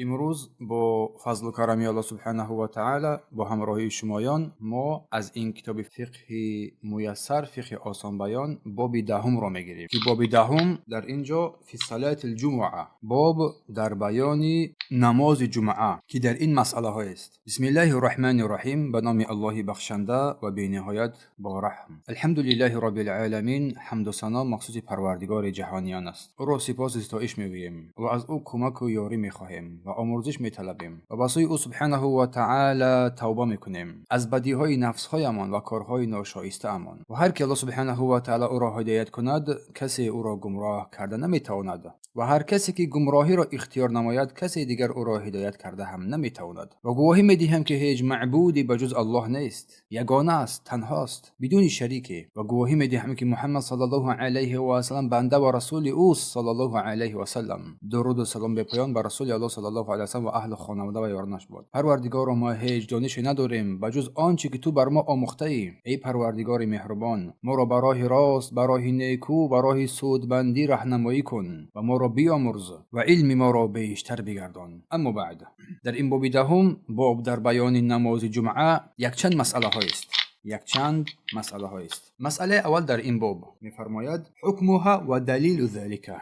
Имрӯз бо фазлу карами Аллоҳ субҳанаҳу ва таъала, бо ҳамроҳии шумоён мо аз ин китоби Фиқҳи муяссар, фиқҳи осонбаён, боби 10-ро мегирем, ки боби 10 дар ин ҷо фи салати лҷумуа, боб дар баёни намози ҷумъа, ки дар ин масъалаҳоест. Бисмиллаҳи рраҳмани рраҳим. Ба номи Аллоҳи бахшанда ва бениҳоят бораҳм. Алҳамду лиллаҳи роббил оламин. Ҳамду сано махсуси Парвардигори ҷаҳониён аст. Ӯро сипосу ситоиш мегӯем ва аз ӯ кӯмаку ёрӣ мехоҳем ва омӯрзиш металабем ва ба сӯи ӯ субҳанаҳу ва таъала тавба мекунем аз бадиҳои нафсҳоямон ва корҳои ношоистаамон. Ва ҳар ки Аллоҳ субҳанаҳу ва таъала ӯро ҳидоят кунад, касе ӯро гумроҳ карда наметавонад, ва ҳар касе ки гумроҳиро ихтиёр намояд, касе дигар ӯро ҳидоят карда ҳам наметавонад. Ва гувоҳӣ медиҳам, ки ҳеҷ маъбуде ба ҷуз Аллоҳ нест, ягона аст, танҳост, бидуни шарике. Ва гувоҳӣ медиҳам, ки Муҳаммад саллаллоҳу алайҳи васаллам банда ва расули ӯст, саллаллоҳу алайҳи васаллам. Дуруду салом бепоён ба расули Аллоҳ саллаллоҳу алайҳи васаллам ва аҳлу хонавода ва ёронаш бод. Парвардигоро, мо ҳеҷ донише надорем ба ҷуз он чӣ ки ту бар мо омӯхтаӣ. Эй Парвардигори меҳрубон, моро ба роҳи рост, ба роҳи некӯ, ба роҳи судбандӣ раҳнамоӣ кун ва моро биёмурз ва илми моро бештар бигардон. Аммо баъд, дар ин боби 10, боб дар баёни намози ҷумъа, якчанд масъалаҳоест, якчанд масъалаҳоест. Масъалаи аввал дар ин боб мефармояд: ҳукмуҳа ва далилу залика,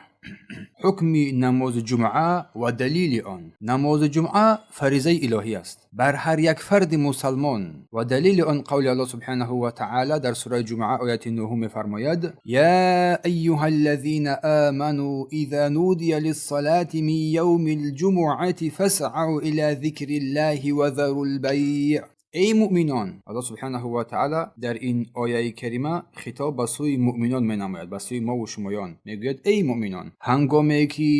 ҳукми намози ҷумъа ва далили он. Намози ҷумъа фаризаи илоҳӣ аст бар ҳар як фарди мусалмон ва далили он қавли Аллоҳ субҳанаҳу ва таъала дар сураи Ҷумъа, ояти 9, мефармояд: я айюҳа аллазина аману иза нудия лиссалати мин явми лҷумуати фасъау ила зикри ллаҳи ва зару лбайъ. Эй муъминон! Аллоҳ субҳанаҳу ва таъала дар ин ояи карима хитоб ба сӯи муъминон менамояд, ба сӯи мову шумоён мегӯяд: эй муъминон, ҳангоме ки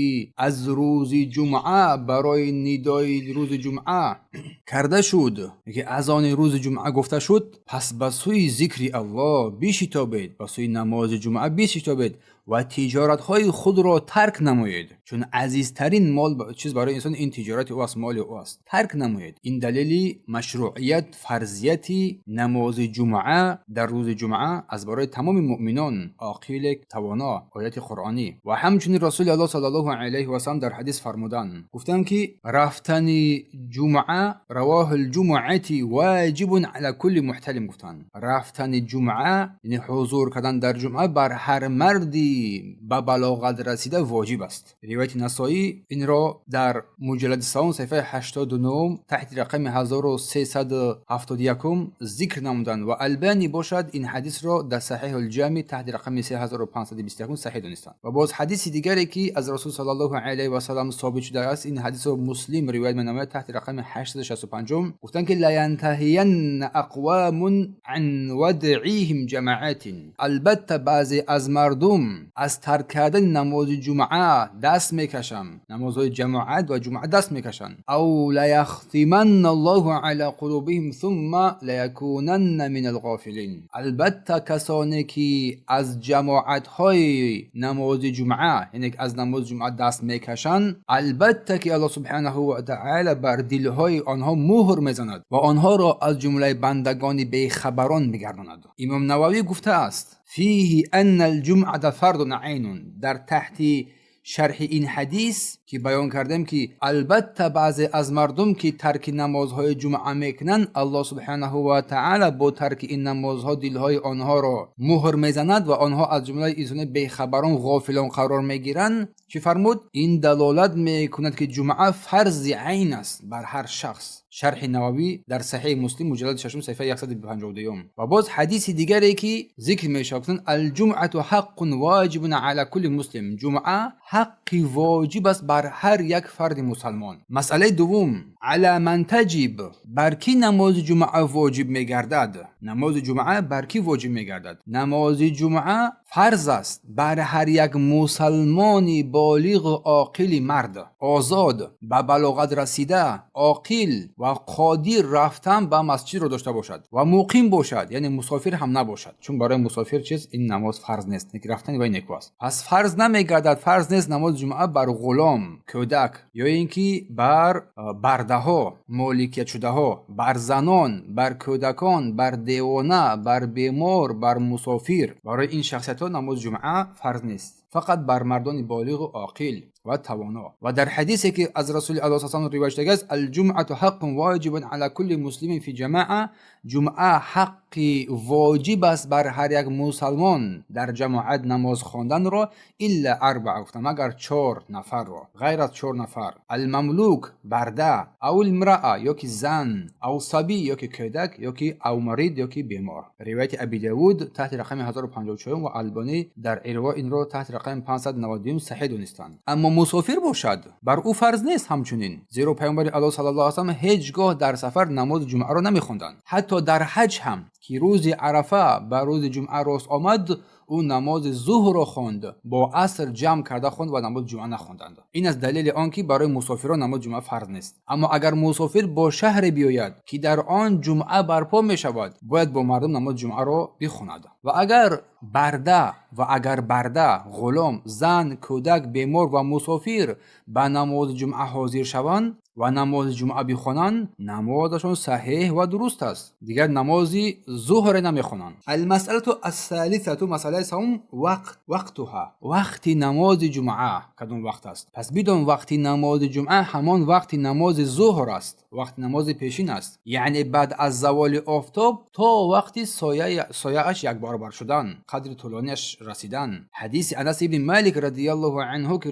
аз рӯзи ҷумъа барои нидои рӯзи ҷумъа карда шуд, ки азони рӯзи ҷумъа гуфта шуд, пас ба сӯи зикри Аллоҳ бишитобед, ба сӯи намози ҷумъа бишитобед ва тиҷоратҳои худро тарк намоед, чун азизтарин мол, чиз барои инсон ин тиҷорати ӯ аст, моли ӯ аст. Тарк намоед. Ин далели машруъият, фарзияти намози ҷумъа дар рӯзи ҷумъа аз барои тамоми муъминон, оқиле, тавоно, ояти қуръонӣ. Ва ҳамчунин расули Аллоҳ саллаллоҳу алайҳи васаллам дар ҳадис фармуданд, гуфтанд, ки рафтани ҷумъа, равоҳу лҷумъати воҷибун ала кулли муҳталим, гуфтанд. Рафтани ҷумъа, яъне ҳузур кардан дар ҷумъа, бар ҳар марди ба балоғат расида воҷиб аст. Ривояти Насоӣ инро дар муҷаллади 3, саҳифаи 89, таҳти рақами 1371 зикр намуданд ва Албанӣ бошад, ин ҳадисро дар Саҳиҳулҷамӣ таҳти рақами 3521 саҳиҳ донистанд. Ва боз ҳадиси дигаре, ки аз расул саллаллоҳу алайҳи васаллам собит шудааст, ин ҳадисро Муслим ривоят менамояд таҳти рақами 865, гуфтанд, ки лаянтаҳиянна ақвамун ан вадъиҳим ҷамаатин, албатта баъзе аз мардум аз тарк кардани намози ҷумъа даст мекашанд, намозҳои ҷамоат ва ҷумъа даст мекашанд, ав лаяхтиманна Аллоҳу ала қулубиҳим сумма лаякунанна мин алғофилин, албатта касоне ки аз ҷамоатҳои намози ҷумъа, яъне аз намози ҷумъа даст мекашанд, албатта ки Аллоҳ субҳанаҳу ва таъала бар дилҳои онҳо муҳр мезанад ва онҳоро аз ҷумлаи бандагони бехабарон мегардонад. Имом Нававӣ гуфтааст: фиҳи анна алҷумъата фардун айнун. Дар таҳти шарҳи ин ҳадис, ки баён кардем, ки албатта баъзе аз мардум, ки тарки намозҳои ҷумъа мекунанд, Аллоҳ субҳанаҳу ва таъала бо тарки ин намозҳо дилҳои онҳоро муҳр мезанад ва онҳо аз ҷумлаи инсони бехабарон, ғофилон қарор мегиранд, чӣ фармуд? Ин далолат мекунад, ки ҷумъа фарзи айн аст бар ҳар шахс. Шарҳи Нававӣ дар Саҳиҳи Муслим, муҷаллади 6, саҳифаи 152. Ва боз ҳадиси дигаре, ки зикр мешавад: алҷумъату ҳаққун воҷибун ала кулли муслим, ҷумъа ҳаққи воҷиб аст бар ҳар як фарди мусалмон. Масъалаи дуввум: ала ман таҷиб, бар кӣ намози ҷумъа воҷиб мегардад? Намози ҷумъа бар кӣ воҷиб мегардад? Намози ҷумъа фарз аст бар ҳар як мусалмони болиғу оқили мард, озод, ба балоғат расида, оқил ва қодир рафтан ба масҷидро дошта бошад ва муқим бошад, яъне мусофир ҳам набошад, чун барои мусофир чиз ин намоз фарз нест, рафтани вай неку аст. Пас фарз намегардад, фарз нест намози ҷумъа бар ғулом, кӯдак ё ин ки бар бардаҳо, моликиятшудаҳо, бар занон, бар кӯдакон, бар девона, бар бемор, бар мусофир. Барои ин шахсиятҳо намози ҷумъа фарз нест, фақат бар мардони болиғу оқил. Ва тавоно. Ва дар ҳадисе, ки аз Расули Аллоҳ саллаллоҳу ривоят шудааст: الجمعة حق واجب على كل مسلم في جماعة. Ҷумъа ҳаққи воҷиб аст бар ҳар як мусалмон дар ҷамоат намоз хонданро. إلا أربعة, гуфтанд, магар чор нафарро, ғайр аз чор нафар: المملوك, барда, أو المرأة, ё ки зан, أو الصبي, ё ки кӯдак, ё ки أو مريض, ё ки бемор. Ривояти Аби Давуд таҳти рақами 1054 ва Албонӣ дар Ирво инро таҳти рақами 592 саҳеҳ донистанд. Аммо мусофир бошад, бар ӯ фарз нест ҳамчунин, зеро Паёмбари Аллоҳ саллаллоҳу алайҳи васаллам ҳеҷ гоҳ дар сафар намози ҷумъаро намехонданд. Ҳатто дар ҳаҷ ҳам, ки рӯзи Арафа ба рӯзи ҷумъа рост омад, ӯ намози зуҳрро хонд, бо аср ҷамъ карда хонд ва намози ҷумъа нахонданд. Ин аст далели он, ки барои мусофирон намози ҷумъа фарз нест. Аммо агар мусофир бо шаҳре биёяд, ки дар он ҷумъа барпо мешавад, бояд бо мардум намози ҷумъаро бихонад. Ва агар барда, ғулом, зан, кӯдак, бемор ва мусофир ба намози ҷумъа ҳозир шаванд ва намози ҷумъа бихонанд, намозашон саҳеҳ ва дуруст аст, дигар намози зуҳре намехонанд. المسألة الثالثة, масъалаи севум: وقت وقتها, вақти намози ҷумъа кадом вақт аст? Пас бидон, вақти намози ҷумъа ҳамон вақти намози зуҳр аст, вақти намози пешин аст, яъне баъд аз заволи офтоб то вақти сояаш якбаробар шудан, қадри тӯлониаш расидан. Ҳадиси Анас ибни Малик радиаллоҳу анҳу, ки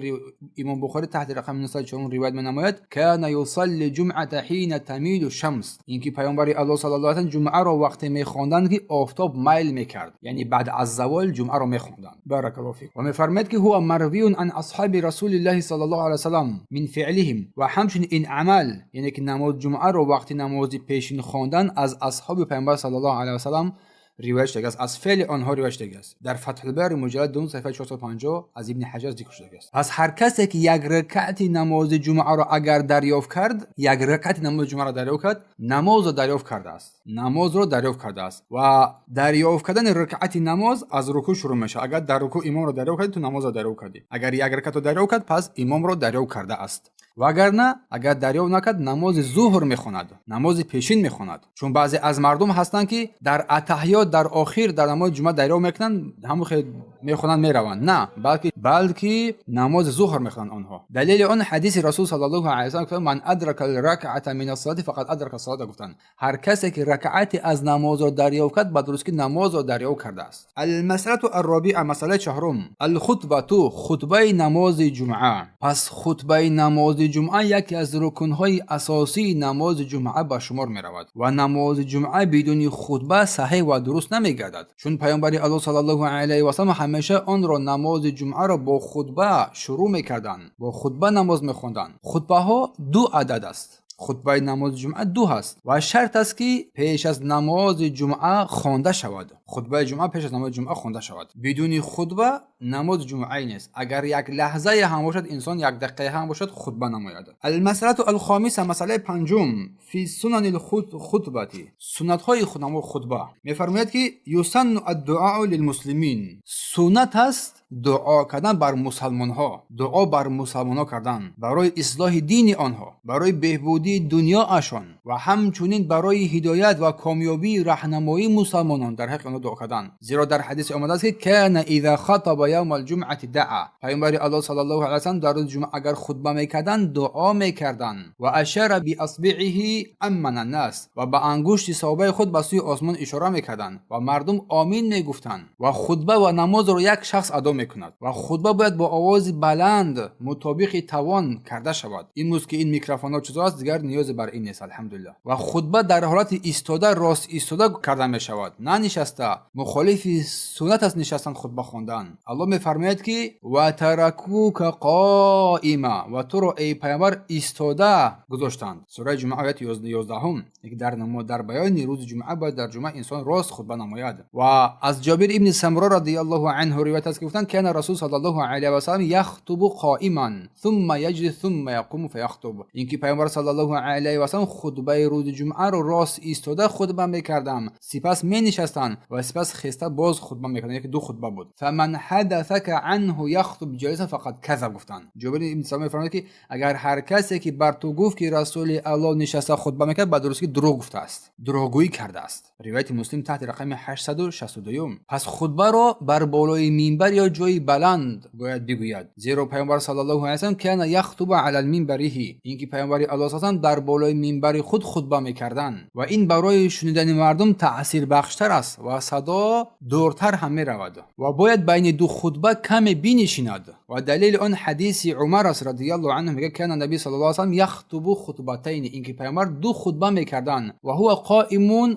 Имом Бухорӣ таҳти рақами 904 ривоят менамояд: كان يصلي الجمعة حين تميل الشمس. Ин ки Паёмбари Аллоҳ саллаллоҳу алайҳи васаллам ҷумъаро вақте мехонданд, ки офтоб майл мекард, яъне баъд аз завол ҷумъаро мехонданд. بارك الله فيك. Ва мефармояд, ки هو مروي عن أصحاب رسول الله صلى الله عليه وسلم من فعلهم. Ва ҳамчунин ин амал, яъне ки намози ҷумъаро вақти намози пешин хондан, аз асҳоби Паёмбар саллаллоҳу алайҳи васаллам ривоят шудааст, аз феъли онҳо ривоят шудааст. Дар Фатҳулбари муҷаллад 2 саҳифаи 450 аз Ибни Ҳаҷар зикр шудааст. Пас ҳар касе ки як ракъати намози ҷумъаро агар дарёфт кард, як ракъати намози ҷумъаро дарёфт кард, намозро дарёфт кардааст, намозро дарёфт кардааст. Ва дарёфт кардани ракъати намоз аз рукӯъ шурӯъ мешавад. Агар дар рукӯъ имомро дарёфт кардӣ, ту намозро дарёфт кардӣ. Агар як ракъатро дарёфт кард, пас имомро дарёфт кардааст. Вагарна агар дарёфт накард, намози зуҳр мехонад, намози пешин мехонад. Чун баъзе аз мардум ҳастанд, ки дар атаҳиёт, дар охир, дар намози ҷумъа дарёфт мекунанд, ҳамон хел мехонанд, мераванд. На, балки намози зуҳр мехонанд онҳо. Далели он ҳадиси Расул саллаллоҳу алайҳи васаллам гуфтанд: من أدرك ركعة من الصلاة فقد أدرك الصلاة. Гуфтанд, ҳар касе ки ракъате аз намозро дарёфт кард, ба дурустӣ намозро дарёфт кардааст. المسألة الرابعة, масъалаи чаҳорум: الخطبة, хутбаи намози ҷумъа. Пас хутбаи намози ҷумъа яке аз рукнҳои асосии намози ҷумъа ба шумор меравад ва намози ҷумъа бидуни хутба саҳеҳ ва дуруст намегардад, чун Паёмбари Аллоҳ саллаллоҳу алайҳи васаллам ҳамеша онро, намози ҷумъаро, бо хутба шурӯъ мекарданд, бо хутба намоз мехонданд. Хутбаҳо ду адад аст. Хутбаи намози ҷумъа ду ҳаст ва шарт аст, ки пеш аз намози ҷумъа хонда шавад. Хутбаи ҷумъа пеш аз намози ҷумъа хонда шавад. Бидуни хутба намози ҷумъае нест. Агар як лаҳзае ҳам бошад, инсон як дақиқае ҳам бошад, хутба намояд. المسألة الخامسة, масъалаи панҷум: في سنن الخطبة, суннатҳои хутба. Мефармояд, ки يسن الدعاء للمسلمين, суннат аст дуо кардан бар мусалмонҳо, дуо бар мусалмонҳо кардан барои ислоҳи дини онҳо, барои беҳбудии дунёашон ва ҳамчунин барои ҳидоят ва комёбии раҳнамоии мусалмонон дар ҳаққи онҳо дуо кардан. Зеро дар ҳадисе омадааст, ки كان إذا خطب يوم الجمعة دعا. Паёмбари Аллоҳ саллаллоҳу алайҳи васаллам дар рӯзи ҷумъа агар хутба мекарданд, дуо мекарданд. وأشار بإصبعه أمن الناس, ва ба ангушти саббобаи худ ба сӯи осмон ишора мекарданд ва мардум омин мегуфтанд. Ва хутба ва намозро як шахс адо мекунад ва хутба бояд бо овози баланд мутобиқи тавон карда шавад. Имрӯз ки ин микрофонҳо чизо аст, дигар ниёзе бар ин нест, алҳамдулиллаҳ. Ва хутба дар ҳолати истода, рост истода карда мешавад, на нишаста. Мухолифи суннат аст нишастан хутба хондан. Аллоҳ мефармояд, ки وتركوك قائما, ва туро, эй паёмбар, истода гузоштанд. Сураи Ҷумъа, ояти 11-ум. Дар баёни рӯзи ҷумъа бояд дар ҷумъа инсон рост хутба намояд. Ва аз Ҷобир ибни Самро радиаллоҳу анҳу ривоят аст, ки гуфтанд: كان رسول صلى الله عليه وسلم يخطب قائما ثم يجلس ثم يقوم فيخطب. Ин ки Паёмбар саллаллоҳу алайҳи васаллам хутбаи рӯзи ҷумъаро рост истода хутба мекардам, сипас менишастанд ва сипас хеста боз хутба мекарданд, яке ду хутба буд. فمن حدثك عنه يخطب جالسا فقد كذب. Гуфтанд, Ҷобир ибни Самро мефармояд, ки агар ҳар касе ки бар ту гуфт, ки Расули Аллоҳ нишаста хутба мекард, ба дурустӣ дурӯғ гуфтааст, дурӯғгӯӣ кардааст. Ривояти Муслим таҳти рақами 862. Пас хутбаро бар болои минбар ё ҷои баланд бояд бигӯяд, зеро Паёмбар саллаллоҳу алайҳи васаллам кана яхтубу ала минбариҳи, инки Паёмбари Аллоҳ саллаллоҳу дар болои минбари худ хутба мекарданд ва ин барои шунидани мардум таъсирбахштар аст ва садо дуртар ҳам меравад. Ва бояд байни ду хутба каме бинишинад. Ва далели он ҳадиси Умар аст радиаллоҳу анҳу, мегӯяд: кана наби саллаллоҳу алайҳи васаллам яхтубу хутбатайни, инки Паёмбар ду хутба мекарданд, ва ҳува қоимун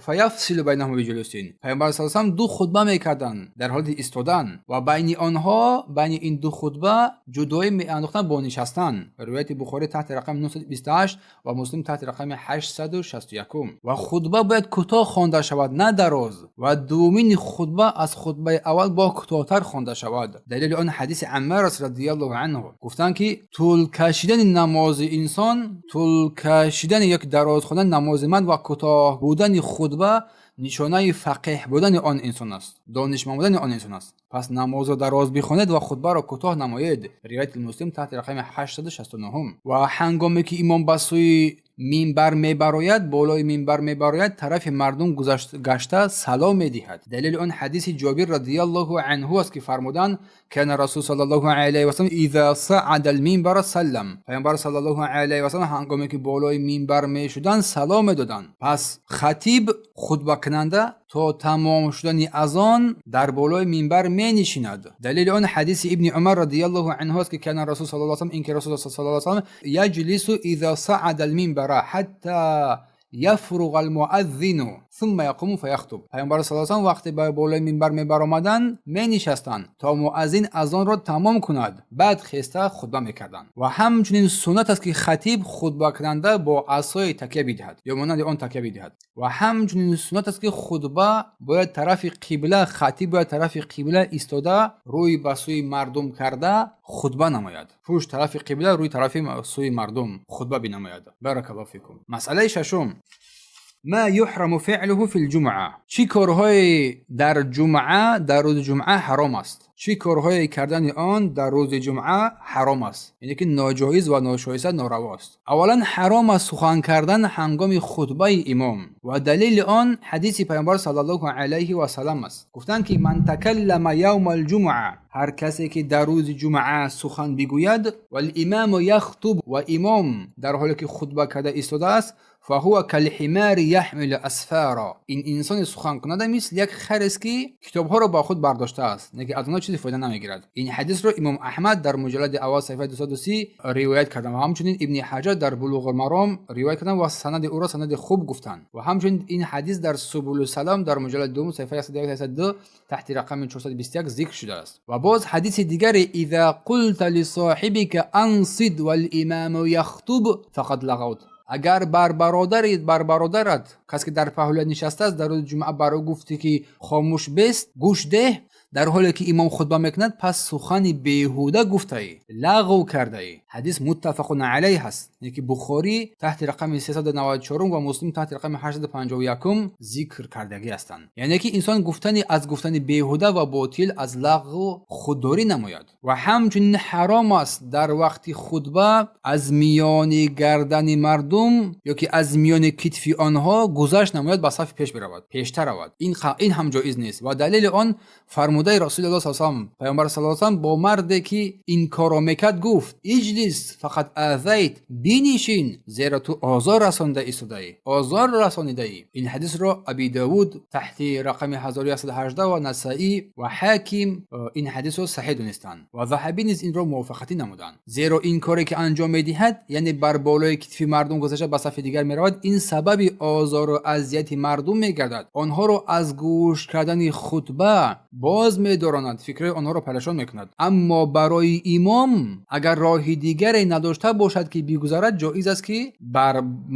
фаяфсилу байнаҳума биҷулусин. Паёмбар саллаллоҳу алайҳи васаллам ду хутба мекарданд дар ҳолати истодан ва байни онҳо, байни ин ду хутба ҷудоӣ меандохтанд бо нишастан. Ривояти Бухорӣ таҳти рақами 928 ва Муслим таҳти рақами 861. Ва хутба бояд кӯтоҳ хонда шавад, на дароз, ва дуввумини хутба аз хутбаи аввал бо кӯтоҳтар хонда шавад. Далели он ҳадиси Аммар аст радиаллоҳу анҳу, гуфтанд ки тӯл кашидани намози инсон, тӯл кашидани ёки дароз хондани намози мард ва кӯтоҳ будани хутба нишонаи фақеҳ будани он инсон аст, донишманд будани он инсон аст. Пас намозро дароз бихонед ва хутбаро кӯтоҳ намоед. Ривояти Муслим таҳти рақами 869. Ва ҳангоме ки имом ба сӯи минбар мебарояд, болои минбар мебарояд, тарафи мардум гашта салом медиҳад. Далели он ҳадиси Ҷобир радиаллоҳу анҳу аст, ки фармуданд: кана расул саллаллоҳу алайҳи васаллам иза саъада алминбара саллам. Паёмбар саллаллоҳу алайҳи васаллам ҳангоме ки болои минбар мешуданд, салом медоданд. Пас хатиб, хутбакунанда, то тамом шудани азон дар болои минбар менишинад. Далели он ҳадиси Ибни Умар радиаллоҳу анҳу аст, ки кана расул саллаллоҳу алайҳи васаллам, ин ки Расул саллаллоҳу алайҳи васаллам яҷлису иза саъада алминбара ҳатта яфруға алмуаззину сумма яқуму фаяхтуб. Паёмбар саллаллоҳу алайҳи васаллам вақте ба болои минбар мебаромаданд, менишастанд то муаззин азонро тамом кунад, баъд хеста хутба мекарданд. Ва ҳамчунин суннат аст, ки хатиб, хутбакунанда, бо асое такя бидиҳад ё монанди он такя бидиҳад. Ва ҳамчунин суннат аст, ки хутба бояд тарафи қибла, хатиб бояд тарафи қибла истода, рӯй ба сӯи мардум карда хутба намояд. Пушт тарафи қибла, рӯи тарафи сӯи мардум хутба бинамояд. Баракаллоҳу фикум. Масъалаи шашум: ма юҳраму фиълуҳу фил ҷумъа. Чӣ корҳое дар ҷумъа, дар рӯзи ҷумъа ҳаром аст? Чӣ корҳое кардани он дар рӯзи ҷумъа ҳаром аст, яъне ки ноҷоиз ва ношоиста, нораво аст? Аввалан, ҳаром аст сухан кардан ҳангоми хутбаи имом. Ва далели он ҳадиси Паёмбар саллаллоҳу алайҳи васаллам аст. Гуфтанд ки ман такаллама явма алҷумъа, ҳар касе ки дар рӯзи ҷумъа сухан бигӯяд, валимаму яхтуб, ва имом дар ҳоле ки хутба карда истодааст, фаҳува калҳимари яҳмилу асфара. Ин инсони суханкунанда мисли як харест, ки китобҳоро ба худ бардоштааст, лекин аз онҳо чизе фоида намегирад. Ин ҳадисро Имом Аҳмад дар муҷаллади аввал, саҳифаи 230 ривоят карданд ва ҳамчунин Ибни Ҳаҷар дар Булуғулмаром ривоят карданд ва санади ӯро санади хуб гуфтанд. Ва ҳамчунин ин ҳадис дар Субулуссалом дар муҷаллади дуввум, саҳифаи 102 таҳти рақами 421 зикр шудааст. Ва боз ҳадиси дигаре: иза қулта лисоҳибика ансит валимаму яхтуб фақад лағавт. Агар бар бародари, бар бародарат, касе ки дар паҳлӯят нишастааст, дар рӯзи ҷумъа бар ӯ гуфтӣ, ки хомӯш бест, гӯш деҳ, дар ҳоле ки имом хутба мекунад, пас сухани беҳуда гуфтаӣ, лағв кардаӣ. Ҳадис муттафақун алайҳ аст, яъне ки Бухорӣ таҳти рақами 394 ва Муслим таҳти рақами 851 зикр кардагӣ ҳастанд. Яъне ки инсон гуфтани, аз гуфтани беҳуда ва ботил, аз лағв худдорӣ намояд. Ва ҳамчунин ҳаром аст дар вақти хутба аз миёни гардани мардум ё ки аз миёни китфи онҳо гузашт намояд, ба сафи пеш биравад, пештар равад. Ин ҳам ҷоиз нест. Ва далели он фармудаи Расулуллоҳ саллаллоҳу алайҳи васаллам. Паёмбар саллаллоҳу алайҳи васаллам бо марде ки ин корро мекард, гуфт: иҷлис фақад азайт, бинишин, зеро ту озор расонида истодаӣ, озор расонидаӣ. Ин ҳадисро Аби Давуд таҳти рақами 1118 ва Насаӣ ва Ҳаким ин ҳадисро саҳеҳ донистанд ва Заҳабӣ низ инро мувофиқатӣ намуданд. Зеро ин коре ки анҷом медиҳад, яъне бар болои китфи мардум гузашта ба сафи дигар меравад, ин сабаби озору азияти мардум мегардад, онҳоро аз гӯш кардани хутба боз медоронад, фикрҳои онҳоро парешон мекунад. Аммо барои имом, агар роҳи дигаре надошта бошад, ки бигузарад, ҷоиз аст, ки бар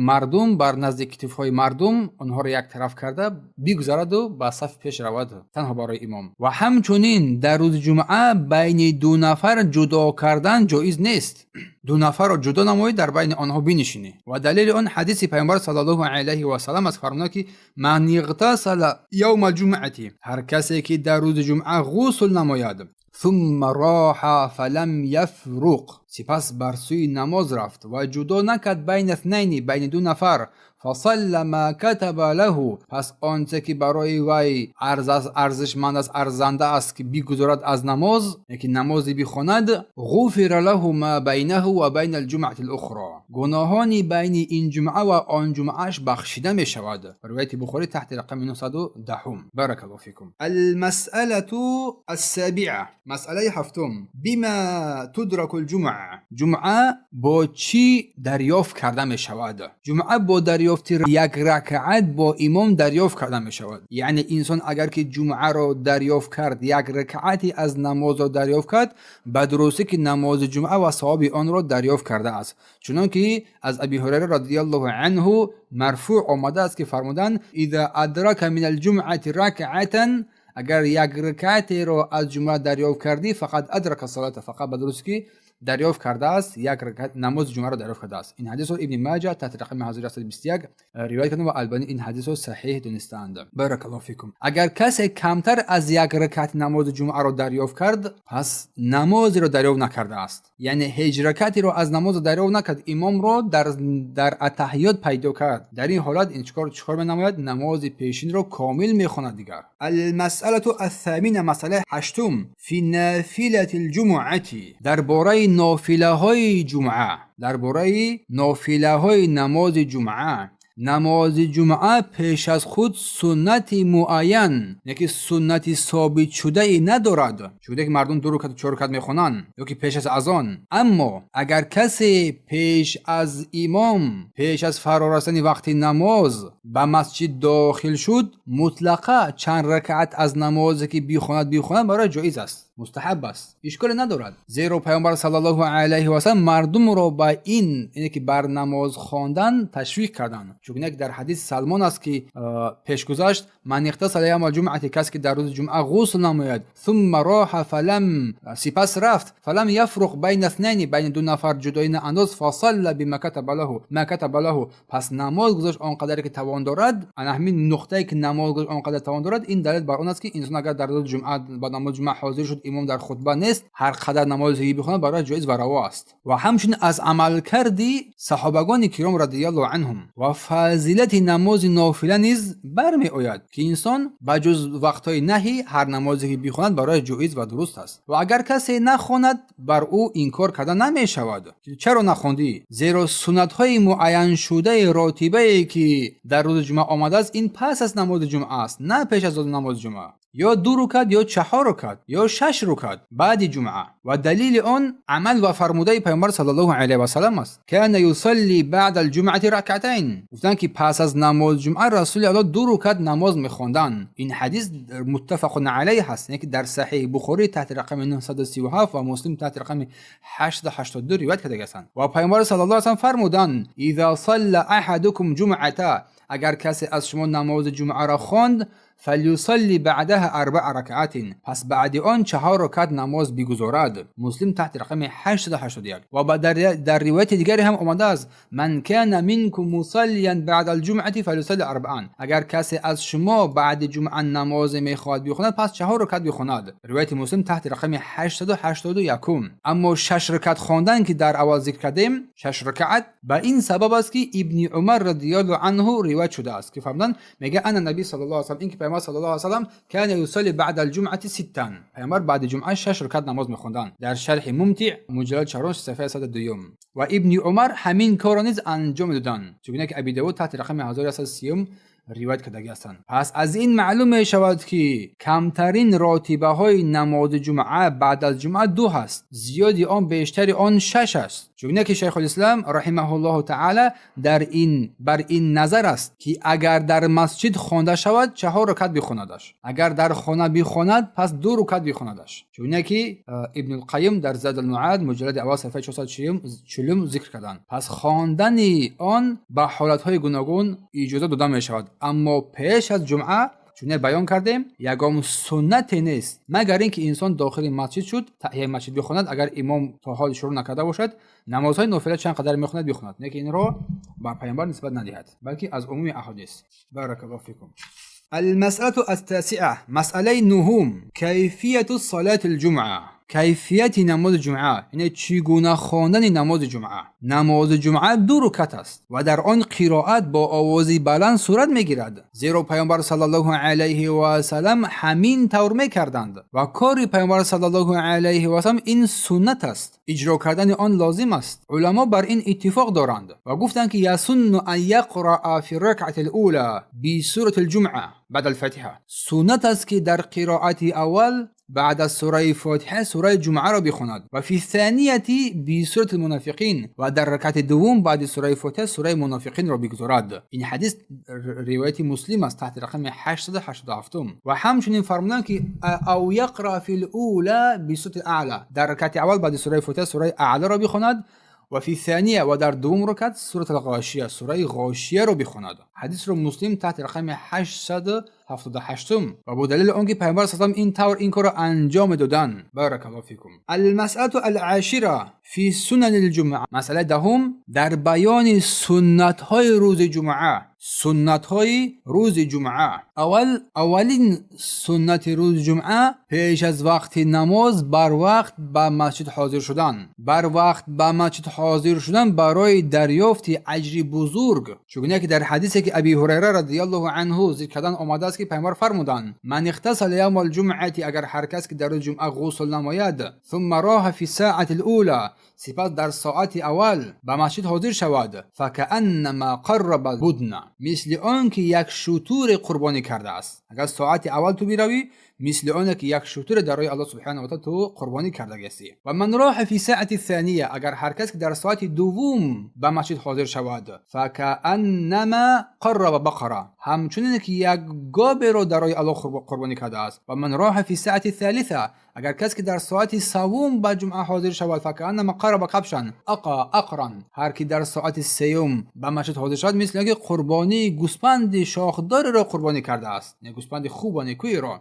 мардум, бар назди китфҳои мардум онҳоро як тараф карда бигузараду ба сафи пеш равад, танҳо барои имом. Ва ҳамчунин дар рӯзи ҷумъа байни ду нафар ҷудо кардан ҷоиз нест. Ду нафарро ҷудо намоӣ, дар байни онҳо бинишинӣ. Ва далели он ҳадиси Паёмбар саллаллоҳу алайҳи васаллам аст, фармуда ки ман иғтасала явма ҷумъати, ҳар касе ки дар рӯзи ҷумъа ғусл намояд, ثم راح فلم يفرق. Сипас бар сӯи намоз рафт ва ҷудо накард байна итhnайни, байни ду нафар, فصلى ما كتب له, пас онче ки барои вай арзишманд аст, арзанда аст, ки бигузорад аз намоз, яки намозе бихонад, غفر له ما بينه وبين الجمعة الأخرى, гуноҳони байни ин ҷумъа ва он ҷумъааш бахшида мешавад. Ривояти Бухорӣ таҳти рақами 910. بارك الله فيكم. المسألة السابعة, масъалаи ҳафтум. بما تدرك الجمعة, ҷумъа бо чӣ дарёфт карда мешавад? Ҷумъа бо дарёфти як ракъат бо имом дарёфт карда мешавад. Яъне инсон агар ки ҷумъаро дарёфт кард, як ракъате аз намозро дарёфт кард, ба дурустӣ ки намози ҷумъа ва савоби онро дарёфт кардааст. Чунон ки аз Аби Ҳурайра رضي الله عنه марфӯъ омадааст, ки фармуданд: إذا أدرك من الجمعة ركعة, агар як ракъатеро аз ҷумъа дарёфт кардӣ, فقد أدرك الصلاة, фақат ба дурустӣ ки дарёфт кардааст, як ракъат намози ҷумъаро дарёфт кардааст. Ин ҳадисро Ибни Маҷа таҳти рақами 1121 ривоят карданд ва Албанӣ ин ҳадисро саҳеҳ донистаанд. بارك الله فيكم. Агар касе камтар аз як ракъати намози ҷумъаро дарёфт кард, пас намозеро дарёфт накардааст, яъне ҳеҷ ракъатеро аз намозро дарёфт накард, имомро дар аттаҳиёт пайдо кард. Дар ин ҳолат ин чикор менамояд? Намози пешинро комил мехонад дигар. المسألة الثامنة, масъалаи ҳаштум. في نافلة الجمعة, дар бораи нофилаҳои ҷумъа, дар бораи нофилаҳои намози ҷумъа. Намози ҷумъа пеш аз худ суннати муайян, яки суннати собитшудае надорад, шуда ки мардум ду рукат, чор рукат мехонанд ё ки пеш аз азон. Аммо агар касе пеш аз имом, пеш аз фарорасани вақти намоз ба масҷид дохил шуд, мутлақа чанд ракъат аз намозе ки бихонад, бихонад, барои ҷоиз аст, мустаҳаб аст, ишколе надорад. Зеро Паёмбар صلى الله عليه وسلم мардумро ба ин, ине ки бар намоз хондан ташвиқ карданд. Чунки дар ҳадиси Салмон аст, ки пеш гузашт: من اغتسل يوم الجمعة, касе ки дар рӯзи ҷумъа ғусл намояд, ثم راح فلم, сипас рафт, فلم يفرق بين اثنين, байни ду нафар ҷудоӣ наандоз, فصلى بما كتب له ما كتب له, пас намоз гузошт он қадаре ки тавон дорад. Ана ҳамин нуқтае ки намоз гузошт он қадар тавон дорад, ин далел бар он аст, ки инсон агар дар рӯзи ҷумъа ба намози ҷумъа ҳозир шуд, имом дар хутба нест, ҳар қадар намозе бихонад, барояш ҷоиз ва раво аст. Ва ҳамчунин аз амалкарди саҳобагони киром رضي الله عنهم ва фазилати намози нофила низ бармеояд, ки инсон ба ҷуз вақтҳои наҳӣ ҳар намозе ки бихонад, барояш ҷоиз ва дуруст аст. Ва агар касе нахонад, бар ӯ инкор карда намешавад, чаро нахондӣ? Зеро суннатҳои муайяншудаи ротибае, ки дар рӯзи ҷумъа омадааст, ин пас аз намози ҷумъа аст, на пеш аз намози ҷумъа. Ё ду рукат, ё чаҳор рукат, ё шаш рукат баъди ҷумъа. Ва далели он амал ва фармудаи Паёмбар صلى الله عليه وسلم аст: كان يصلي بعد الجمعة ركعتين, гуфтанд, ки пас аз намози ҷумъа Расули Аллоҳ ду рукат намоз мехонданд. Ин ҳадис متفق عليه ҳаст, яъне ки дар Саҳеҳи Бухорӣ таҳти рақами 937 ва Муслим таҳти рақами 882 ривоят карда ҳастанд. Ва Паёмбар صلى الله عليه وسلم фармуданд: إذا صلى أحدكم الجمعة, агар касе аз шумо намози ҷумъаро хонд, فليصل بعدها أربع ركعات, пас баъди он чаҳор ракат намоз бигузорад. Муслим таҳти рақами 881. Ва дар ривояти дигаре ҳам омадааст: من كان منكم مصليا بعد الجمعة فليصل أربعا, агар касе аз шумо баъди ҷумъа намозе мехоҳад бихонад, пас чаҳор ракат бихонад. Ривояти Муслим таҳти рақами 881. Аммо шаш ракат хондан, ки дар аввал зикр кардем, шаш ракаат, ба ин сабаб аст, ки Ибни Умар رضي الله عنه ривоят шудааст, ки фармуданд, мега: أن النبي صلى الله عليه وسلم, ин ки Пайғамбар صلى الله عليه وسلم كان يصلي بعد الجمعة ستا, пайғамбар баъди ҷумъа шаш ракат намоз мехонданд. Дар Шарҳи Мумтиъ, муҷаллад чаҳорум, саҳифаи 102. Ва Ибни Умар ҳамин корро низ анҷом медоданд, чунки ки Аби Давуд таҳти рақами 1130 ривоят кардагӣ ҳастанд. Пас аз ин маълум мешавад, ки камтарин ротибаҳои намози ҷумъа баъд аз ҷумъа ду ҳаст, зиёди он, бештари он шаш аст. Чунки ки Шайхулислам رحمه الله تعالى дар ин бар ин назар аст, ки агар дар масҷид хонда шавад, чаҳор ракат бихонадаш, агар дар хона бихонад, пас ду рукат бихонадаш. Чунки ки Ибнулқайим дар Задулмаад, муҷаллади аввал, саҳифаи 440 зикр карданд. Пас хондани он ба ҳолатҳои гуногун иҷоза дода мешавад. Аммо пеш аз ҷумъа, чуне баён кардем, ягон суннате нест, магар ин ки инсон дохили масҷид шуд, таҳияи масҷид бихонад. Агар имом то ҳол шурӯъ накарда бошад, намозҳои нофила чанд қадар мехонад, бихонад, не ки инро ба Пайғамбар нисбат надиҳад, балки аз умуми аҳодис. بارك الله فيكم. المسألة التاسعة, مسألة نهم. كيفية صلاة الجمعة. Кайфияти намози ҷумъа, яъне чӣ гуна хондани намози ҷумъа. Намози ҷумъа ду рукат аст ва дар он қироат бо овози баланд сурат мегирад, зеро Паёмбар саллаллоҳу алайҳи васаллам ҳамин тавр мекарданд ва кори Паёмбар саллаллоҳу алайҳи васаллам ин суннат аст, иҷро кардани он лозим аст. Уламо бар ин иттифоқ доранд ва гуфтанд, ки يسن أن يقرأ في الركعة الأولى بسورة الجمعة بعد الفاتحة. Суннат аст, ки дар қироати аввал баъд аз сураи Фотиҳа сураи Ҷумъаро бихонад, ва في الثانية بسورة المنافقين, ва дар ракати дуввум баъди сураи Фотиҳа сураи Мунофиқинро бигузорад. Ин ҳадис ривояти Муслим аст, таҳти рақами 887. Ва ҳамчунин фармуданд, ки أو يقرأ في الأولى بسورة الأعلى, дар ракати аввал баъди сураи Фотиҳа сураи Аълоро бихонад, ва في الثانية, ва дар дуввум ракат, سورة الغاشية, сураи Ғошияро бихонад. Ҳадисро Муслим таҳти рақами 878 ва бо далели он ки Пайғамбар салам ин тавр ин корро анҷом медоданд. بارك الله فيكم. المسألة العاشرة في سنن الجمعة. Масъалаи даҳум дар баёни суннатҳои рӯзи ҷумъа. Суннатҳои рӯзи ҷумъа. Аввал, аввалин суннати рӯзи ҷумъа: пеш аз вақти намоз барвақт ба масҷид ҳозир шудан. Барвақт ба масҷид ҳозир шудан барои дарёфти аҷри бузург, чугуне ки дар ҳадисе, ки Аби Ҳурайра رضي الله عنه зикр кардан омадааст, ки Пайғамбар фармуданд: من اغتسل يوم الجمعة, агар ҳар кас ки дар рӯзи ҷумъа ғусл намояд, ثم راح في الساعة الأولى, сипас дар соати аввал ба масҷид ҳозир шавад, فكأنما قرب بدنة, мисли он ки як шутуре қурбонӣ кардааст. Агар соати аввал ту биравӣ, мисли оне ки як шутуре дар роҳи Аллоҳ سبحانه وتعالى ту қурбонӣ кардагиҳастӣ. ومن راح في الساعة الثانية, агар ҳар кас ки дар соати дуввум ба масҷид ҳозир шавад, فكأنما قرب بقرة, ҳамчунине ки як говеро дар роҳи Аллоҳ қурбонӣ кардааст. ومن راح في الساعة الثالثة, агар кас ки дар соати саввум ба ҷумъа ҳозир шавад, فكأنما قرب كبشا أقرن, ҳар ки дар соати сеюм ба масҷид ҳозир шавад, мисли он ки қурбонии гӯспанди шохдореро қурбонӣ кардааст, гӯспанди хуб ва некӯеро.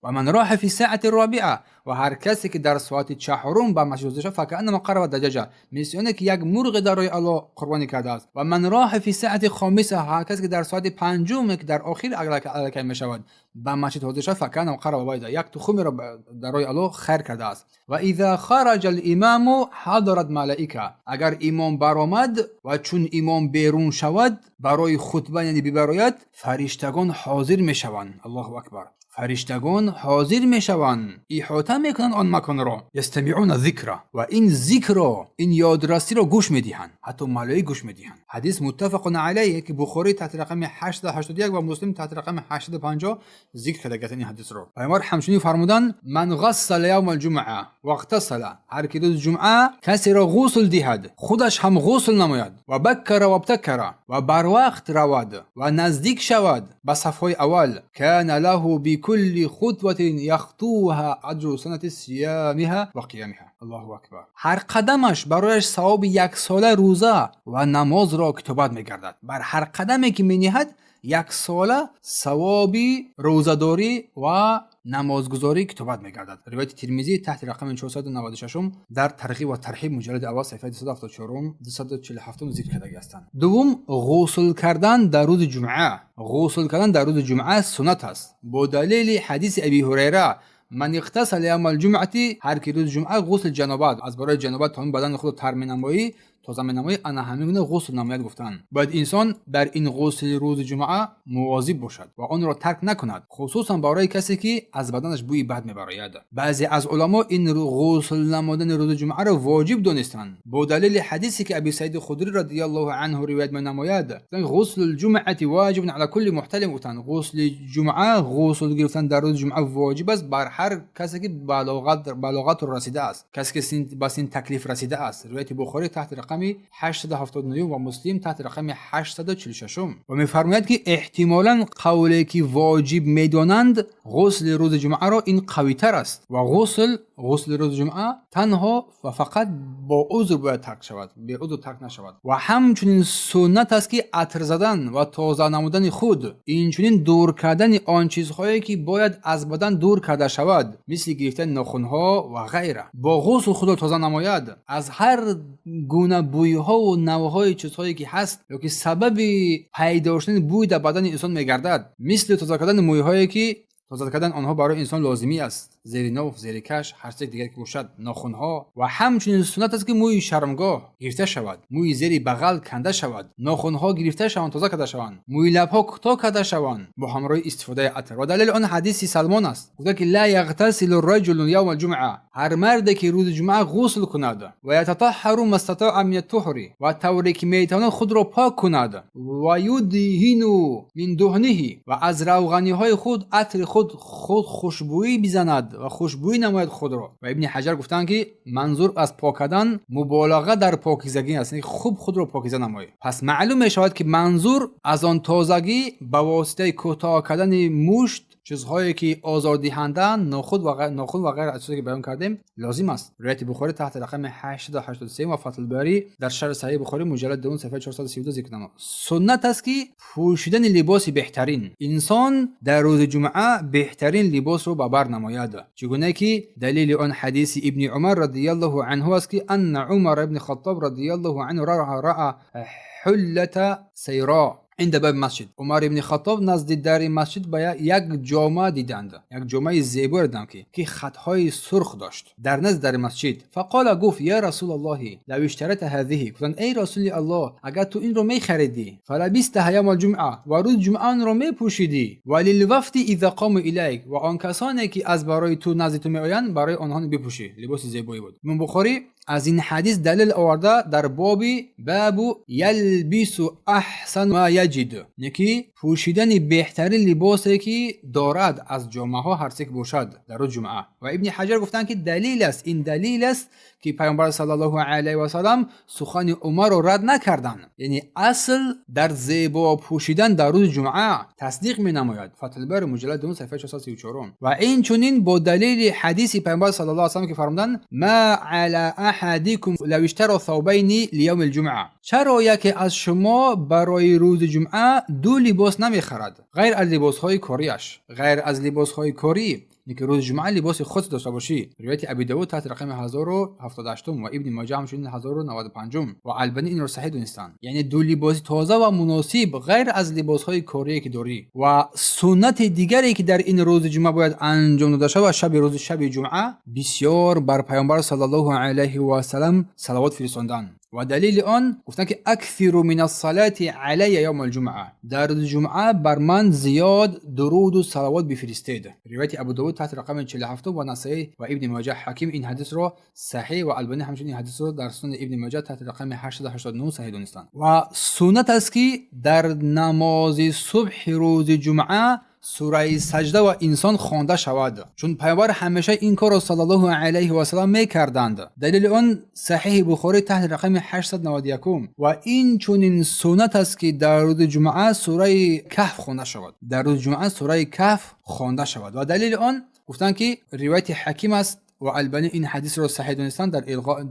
ومن راح في الساعة الرابعة, ва ҳар касе ки дар соати чаҳорум ба масҷид ҳозир шавад, فكأنما قرب دجاجة, мисли оне ки як мурғе дар роҳи Аллоҳ қурбонӣ кардааст. ومن راح في الساعة الخامسة, ҳар касе ки дар соати панҷум, ки дар охир аллакай мешавад, ба масҷид ҳозир шавад, فكأنما قرب بيضة, як тухумеро дар роҳи Аллоҳ хайр кардааст. وإذا خرج الإمام حضرت الملائكة, агар имом баромад ва чун имом берун шавад барои хутба, яъне бибарояд, фариштагон ҳозир мешаванд. الله أكبر! Фариштагон ҳозир мешаванд, иҳота мекунанд он маконро. يستمعون الذكر, ва ин зикрро, ин ёдрасиро гӯш медиҳанд, ҳатто малоик гӯш медиҳанд. Ҳадис متفق عليه, ки Бухорӣ таҳти рақами 881 ва Муслим таҳти рақами 850 зикр кардагиаст ин ҳадисро. Пайғамбар ҳамчунин фармуданд: من غسل يوم الجمعة واغتسل, ҳар ки рӯзи ҷумъа касеро ғусл диҳад, худаш ҳам ғусл намояд, وبكر وابتكر, ва барвақт равад ва наздик шавад ба сафҳои аввал, كان له بكل خطوة يخطوها أجر سنة صيامها وقيامها. الله أكبر! Ҳар қадамаш барояш савоби яксола рӯза ва намозро китобат мегардад. Бар ҳар қадаме ки мениҳад, яксола савоби рӯзадорӣ ва намозгузорӣ китобат мегардад. Ривояти Тирмизӣ таҳти рақами 496, дар Тарғиб ва Тарҳиб, муҷаллади аввал, саҳифаи 274, 247 зикр кардаги ҳастанд. Дуввум, ғусл кардан дар рӯзи ҷумъа. Ғусл кардан дар рӯзи ҷумъа суннат аст, бо далели ҳадиси Аби Ҳурайра: من اغتسل يوم الجمعة, ҳар ки рӯзи ҷумъа ғусли ҷанобат, аз барои ҷанобат тамоми бадани худро тар менамоӣ, тоза менамоӣ, ана ҳамин гуна ғусл намояд, гуфтанд. Бояд инсон дар ин ғусли рӯзи ҷумъа мувозиб бошад ва онро тарк накунад, хусусан барои касе ки аз баданаш бӯи бад мебарояд. Баъзе аз уламо ин ғусл намудани рӯзи ҷумъаро воҷиб донистанд, бо далели ҳадисе ки Аби Саиди Худрӣ رضي الله عنه ривоят менамояд: غسل الجمعة واجب على كل محتلم. Гуфтанд, ғусли ҷумъа, ғусл гирифтан дар рӯзи ҷумъа воҷиб аст бар ҳар касе ки балоғатро расидааст, касе ки ба син таклиф расидааст. Ривояти Бухорӣ таҳти рақами 879 ва Муслим таҳти рақами 846. Ва мефармояд, ки эҳтимолан қавле ки воҷиб медонанд ғусли рӯзи ҷумъаро, ин қавитар аст. Ва ғусли рӯзи ҷумъа танҳо ва фақат бо узр бояд тарк шавад, беузр тарк нашавад. Ва ҳамчунин суннат аст, ки атр задан ва тоза намудани худ, инчунин дур кардани он чизҳое ки бояд аз бадан дур карда шавад, мисли гирифтани нохунҳо ва ғайра, бо ғусл худро тоза намояд аз ҳар гуна бӯйҳову навъҳои чизҳое ки ҳаст ё ки сабаби пайдо шудани бӯй дар бадани инсон мегардад, мисли тоза кардани мӯйҳое ки тоза кардани онҳо барои инсон лозимӣ аст. Зери ноф, зери каш, ҳар чизе дигар ки бошад, нохунҳо. Ва ҳамчунин суннат аст, ки мӯи шармгоҳ гирифта шавад, мӯи зери бағал канда шавад, нохунҳо гирифта шаванд, тоза карда шаванд, мӯи лабҳо кӯтоҳ карда шаванд бо ҳамроҳи истифодаи атр. Ва далели он ҳадиси Салмон аст, гуфта ки: لا يغتسل الرجل يوم الجمعة, ҳар марде ки рӯзи ҷумъа ғусл кунад, ويتطهر ما استطاع من الطهر, ва тавре ки метавонад худро пок кунад, ويدهن من دهنه, ва аз равғаниҳои худ, атри худ хушбӯӣ бизанад ва хушбӯӣ намояд худро. Ва Ибни Ҳаҷар гуфтанд, ки манзур аз пок кардан муболаға дар покизагӣ аст, яъне хуб худро покиза намоӣ. Пас маълум мешавад, ки манзур аз он тозагӣ ба воситаи кӯтоҳ кардани мушт, чизҳое ки озордиҳандаанд, нохун ва ғайр аз чизе ки баён кардем, лозим аст. Ривояти Бухорӣ таҳти рақами 883 ва Фатҳулбарӣ дар шарҳи Саҳиҳи Бухорӣ, муҷаллад 2, саҳифаи 432 зикр намуд. Суннат аст, ки пӯшидани либоси беҳтарин, инсон дар рӯзи ҷумъа беҳтарин либосро ба бар намояд, чӣ гуна ки далели он ҳадиси Ибни Умар رضي الله عنه аст, ки أن عمر بن الخطاب رضي الله عنه رأى حلة سيراء عند باب المسجد. Умар ибни Хаттоб назди дари масҷид ба як ҷома диданд, як ҷомаи зебое диданд, ки хатҳои сурх дошт, дар назди дари масҷид. فقال, гуфт: يا رسول الله، لو اشتريت هذه, гуфтанд: эй Расули Аллоҳ, агар ту инро мехаридӣ, فلبستها يوم الجمعة, ва рӯзи ҷумъа онро мепӯшидӣ, وللوفد إذا قاموا إليك, ва он касоне ки аз барои ту назди ту меоянд, барои онҳо бипӯшӣ. Либоси зебое буд. Имом Бухорӣ аз ин ҳадис далел оварда дар боби باب يلبس أحسن ما يجد, ки пӯшидани беҳтарин либосе ки дорад аз ҷомаҳо, ҳар чизе ки бошад, дар рӯзи ҷумъа. Ва Ибни Ҳаҷар гуфтанд, ки далил аст, ин далил аст, ки Пайғамбар صلى الله عليه وسلم сухани Умарро рад накарданд, яъне асл дар зебо пӯшидан дар рӯзи ҷумъа тасдиқ менамояд. Фатҳулбари, муҷаллад 2, саҳифаи 434. Ва инчунин бо далели ҳадиси Пайғамбар صلى الله عليه وسلم, ки фармуданд: ما على أحدكم لو اشترى ثوبين ليوم الجمعة, чаро яке аз шумо барои рӯзи ҷумъа ду либос намехарад, ғайр аз либосҳои кориаш, ғайр аз либосҳои корӣ, ки рӯзи ҷумъа либоси хос дошта бошӣ. Ривояти Аби Давуд таҳти рақами 1078 ва Ибни Моҷа ҳамчунин 1095 ва Албанӣ инро саҳеҳ донистанд, яъне ду либоси тоза ва муносиб ғайр аз либосҳои корие ки дорӣ. Ва суннати дигаре ки дар ин рӯзи ҷумъа бояд анҷом дода шавад, шаби рӯзи шаби ҷумъа бисёр бар Пайғамбар صلى الله عليه وسلم салавот фиристондан. Ва далели он гуфтанд, ки أكثروا من الصلاة علي يوم الجمعة, дар рӯзи ҷумъа бар ман зиёд дуруду салавот бифиристед. Ривояти Абу Давуд таҳти рақами 47 ва Насаӣ ва Ибни Моҷа. Ҳаким ин ҳадисро саҳеҳ ва Албанӣ ҳамчунин ин ҳадисро дар Сунани Ибни Моҷа таҳти рақами 889 саҳеҳ донистанд. Ва суннат аст, ки дар намози субҳи рӯзи ҷумъа сураи Саҷда ва инсон хонда шавад, чун Пайғамбар ҳамеша ин корро صلى الله عليه وسلم мекарданд. Далели он Саҳиҳи Бухорӣ таҳти рақами 891. Ва инчунин суннат аст, ки дар рӯзи ҷумъа сураи Каҳф хонда шавад, дар рӯзи ҷумъа сураи Каҳф хонда шавад. Ва далели он гуфтанд, ки ривояти Ҳаким аст ва Албанӣ ин ҳадисро саҳеҳ донистанд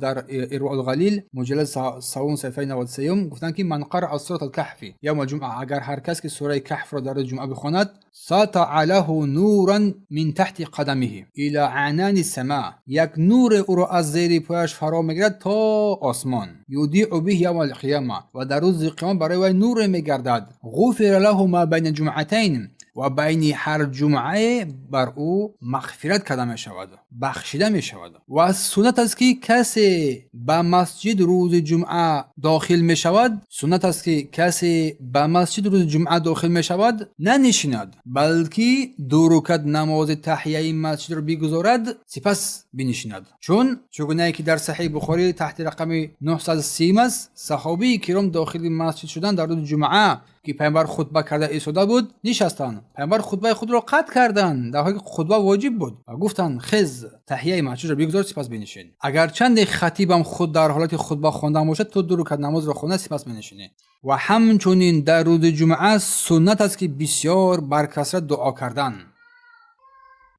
дар Ирвоул Ғалил, муҷаллад савум, саҳифаи 93. Гуфтанд, ки من قرأ سورة الكهف يوم الجمعة, агар ҳар кас ки сураи Каҳфро дар рӯзи ҷумъа бихонад, سطع له نور من تحت قدمه إلى عنان السماء, як нуре ӯро аз зери пояш фаро мегирад то осмон, يضيء به يوم القيامة, ва дар рӯзи қиёмат барои вай нуре мегардад, غفر له ما بين الجمعتين, ва байни ҳар ҷумъае бар ӯ мағфират карда мешавад, бахшида мешавад. Ва суннат аст, ки касе ба масҷид рӯзи ҷумъа дохил мешавад, суннат аст, ки касе ба масҷид рӯзи ҷумъа дохил мешавад, нанишинад, балки ду рукат намози таҳияи масҷидро бигузорад, сипас бинишинад. Чун чӣ гунае ки дар Саҳиҳи Бухорӣ таҳти рақами 930 аст, саҳобии киром дохили масҷид шудан дар рӯзи ҷумъа, ки Пайғамбар хутба карда истода буд, нишастанд. Пайғамбар хутбаи худро қатъ карданд, дар ҳоле ки хутба воҷиб буд, ва гуфтанд: хез, таҳияи масҷидро бигузор, сипас бинишин. Агарчанде хатибам худ дар ҳолати хутба хондан бошад, ту ду рукат намозро хонда, сипас менишинӣ. Ва ҳамчунин дар рӯзи ҷумъа суннат аст, ки бисёр бар касрат дуо кардан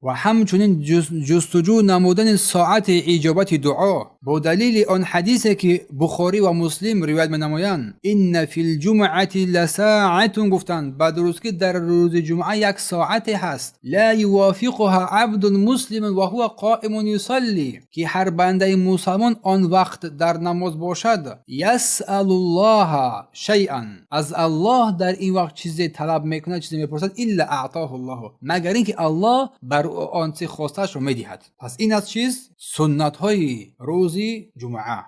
ва ҳамчунин ҷустуҷӯ намудани соати иҷобати дуо бо далели он ҳадисе ки Бухорӣ ва Муслим ривоят менамоянд: إن في الجمعة لساعة, гуфтанд: ба дурустӣ дар рӯзи ҷумъа як соате ҳаст, لا يوافقها عبد مسلم وهو قائم يصلي, ки ҳар бандаи мусалмон он вақт дар намоз бошад, يسأل الله شيئا, аз Аллоҳ дар ин вақт чизе талаб мекунад, чизе мепурсад, إلا أعطاه الله, магар ин ки Аллоҳ бар ӯ он чи хостаашро медиҳад. Пас ин аст чиз суннатҳои рӯзи ҷумъа.